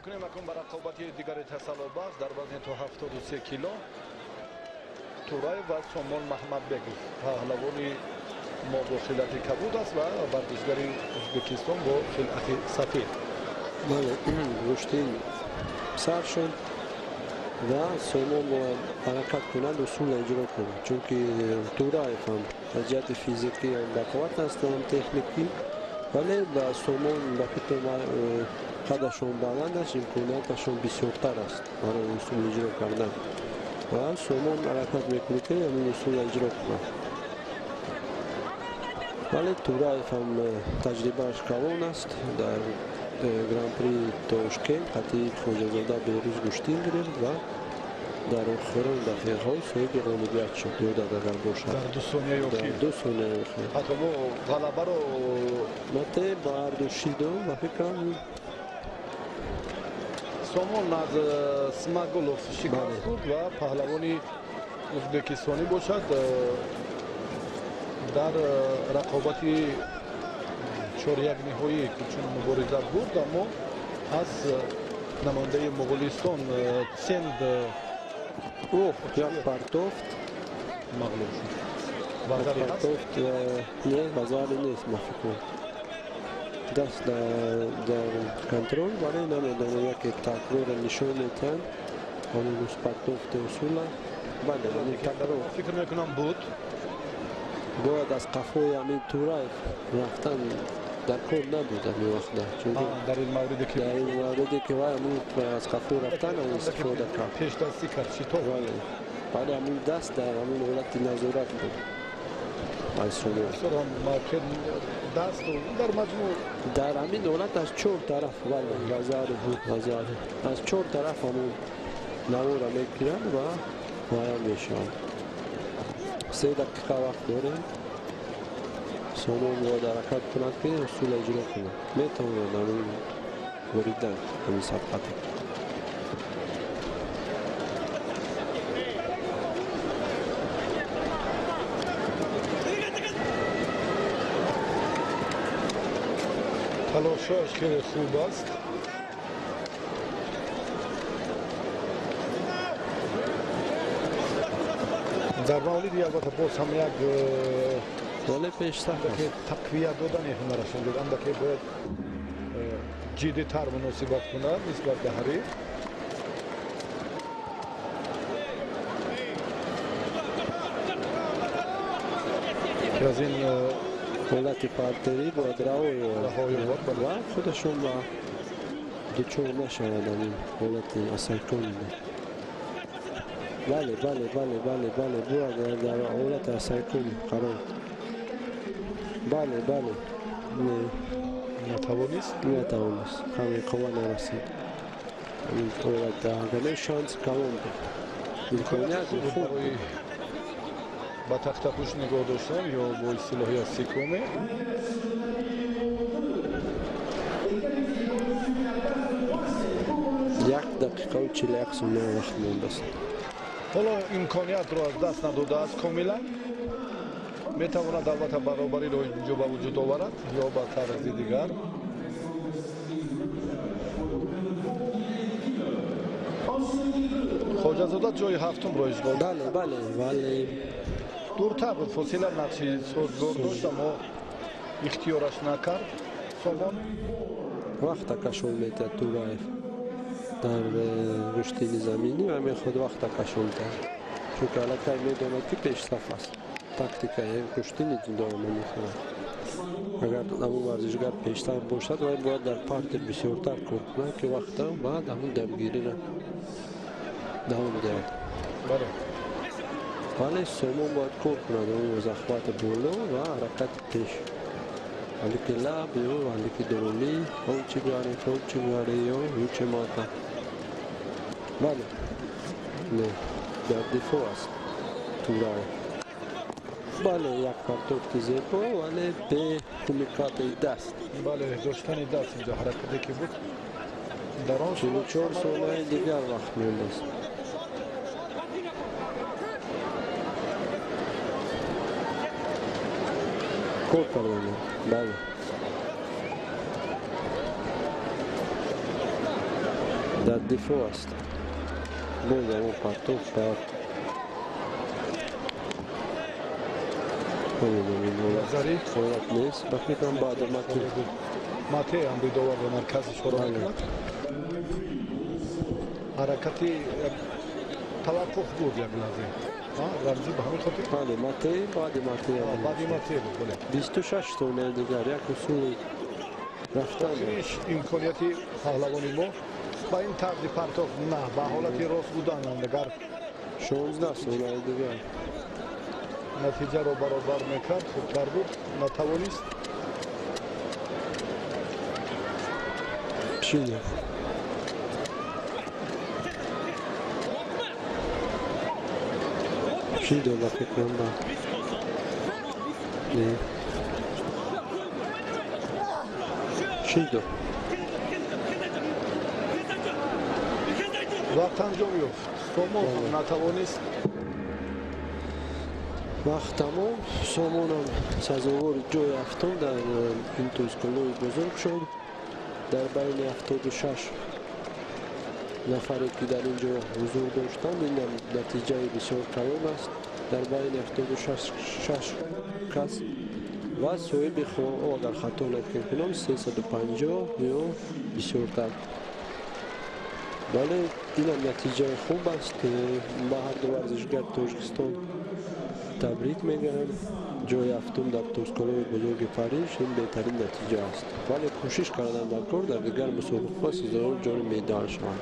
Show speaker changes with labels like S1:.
S1: Мекунем акнун ба рақобати дигари тасаллобахш дар вазни то 73 кило. Тураев ва Сомон Маҳмадбеков, паҳлавони мо бо хилати кабуд аст ва варзишгари Ӯзбекистон бо хилати сафед.
S2: Бале, гӯштин сар шуд ва Сомон бояд ҳаракат кунад, усулро иҷро кунад, чунки Тураев ҳам аз ҷиҳати физикӣ ҳам бақувват аст, ҳам техникӣ, вале ба Сомон ба фикри қадашон баланд аст, имконияташон бисёртар аст барои усул иҷро кардан ва Сомон ҳаракат мекунад, ки ҳамин усулро иҷро кунад. Вале Тураев ҳам таҷрибааш калон аст, дар Гран-при Тошкент қатъи Хоҷазода Берӯз гӯштин гирифт ва дар охирон дақиқаҳо соҳиби ғолибият шуд, ёдат агар бошад.
S1: Дар 2 сонияи охир.
S2: Дар 2 сонияи охир.
S1: Ҳатто мо ғалабаро
S2: мате ба ҳарду шиду ба фикрам
S1: Сомон аз Смагулов шикаст хӯрд ва паҳлавони ӯзбекистонӣ бошад дар рақобати чорякниҳоӣ ки чун мубориза бурд, аммо аз намояндаи Моғулистон Ценд
S2: як партофт
S1: мағлуб шуд. Вазари ҳаст?
S2: Не, вазари нест, ба фикр. Даст дар контрол, вале намедонам, яке такрорро нишон медиҳанд. Ҳамон партофти усула. Бале, ҳамин такрор.
S1: Фикр мекунам буд.
S2: Бояд аз қафои ҳамин Тураев рафтан дар кор набуд ҳамин вақта, чунки
S1: дар ин мавриде ки
S2: дар ин мавриде ки вай ҳамин аз қафо рафтан истифода кард,
S1: пешдастӣ кард, шитоб.
S2: Бале, вале ҳамин даст дар ҳамин ҳолати назорат буд. Аз Сомон
S1: мавқеъ даст дар маҷмӯъ
S2: дар ҳамин ҳолат аз чор тараф, бале, вазари буд, вазари аз чор тараф ҳамон навора мегиранд ва муайян мешаванд. 3 дақиқа вақт дорем. Сомон бояд ҳаракат кунад, ки усул иҷро кунад. Метавонад ҳамин буридан ҳамин сабқата.
S1: Талошҳояш хеле хуб аст. Дар мавриди албатта боз ҳам як
S2: вале пешсаф аст.
S1: Тақвият додани ҳунараш андаке бояд ҷиддитар муносибат кунад нисбат ба ҳариф. Ки аз ин
S2: ҳолати партерӣ бояд раҳо ёбад ва худашон ба дучор нашавад ҳамин ҳолати асайконда. Бале, бале, бале, бале, бале, бояд дар ҳолати асайкон қарор. Бале, бале.
S1: Натавонист?
S2: Натавонист. Ҳамин қувва нарасид. Ҳамин ҳолат агар шанс калон буд. Имконият хуб буд.
S1: Ба тахтапӯш нигоҳ доштан ё бо истилоҳи аз сикоме.
S2: Як дақиқаву 41 сония вақт мондааст.
S1: Ҳоло имкониятро аз даст надодааст комилан. Метавонад албатта баробариро инҷо ба вуҷуд оварад ё ба тарзи дигар. Хоҷазода ҷои ҳафтумро ишғол.
S2: Бале, бале, бале.
S1: Дуртар буд, фосила нақши созгор дошт, аммо ихтиёраш накард Сомон.
S2: Вақта кашол метиҳад Тураев дар гӯштини заминӣ ва мехоҳад вақта кашол диҳад, чунки аллакай медонад, ки пешсаф аст. Тактикаи гӯштини доимо мехоҳад. Агар ҳамон варзишгар пештар бошад, вай бояд дар партер бисёртар кор кунад, ки вақта баъд ҳамон дамгириро давом диҳад. Вале Сомон бояд кор кунад ҳамон захвати боло ва ҳаракати пеш. Алики лаб ё алики дурунӣ, ончи гари, ончи гари ё ючи мата. Бале, не, дар дифоъ аст Тураев. Бале, як партофти зебо, вале бе кумикати даст.
S1: Бале, доштани даст инҷо ҳаракате ки буд дар он
S2: 44 сонияи дигар вақт мондааст. Кор кардан, бале. Дар дифоъ аст. Боз ҳамон партоф ба ҳолат нест. Ба фикрам, баъди Мате.
S1: Мате ҳам бидовар ба марказ ишора мекунад. Ҳаракати таваққуф буд як лаҳза. Рамзӣ, ба ҳамин хотир.
S2: Бале, Мате, баъди Мате.
S1: Баъди Мате буд, бале.
S2: 26 сонияи дигар, як усули рафтан.
S1: Имконияти паҳлавони мо ба ин тарзи партоф на ба ҳолати рост будан агар
S2: 16 сонияи дигар.
S1: Натиҷаро баробар мекард, хубтар буд, натавонист.
S2: Шидо. Шидо, ба фикрам, ба не. Шидо.
S1: Вақт анҷом ёфт. Сомон натавонист.
S2: Вақт тамом. Сомонам сазовори ҷои ҳафтум дар ин тӯзколои бузург шуд. Дар байни 76 нафаре, ки дар ин ҷо ҳузур доштанд, инам натиҷаи бисёр калон аст. Дар байни 76 кас ва соҳиби, агар хато накунам, 350 ё бисёртар. Бале, инам натиҷаи хуб аст. Ба ҳарду варзишгари Тоҷикистон табрик мегӯям. Ҷои ҳафтум дар тӯзколои бузурги Париж ин беҳтарин натиҷа аст, вале кӯшиш кардан дар кор, дар дигар мусобиқаҳо сазовори ҷои медал шаванд.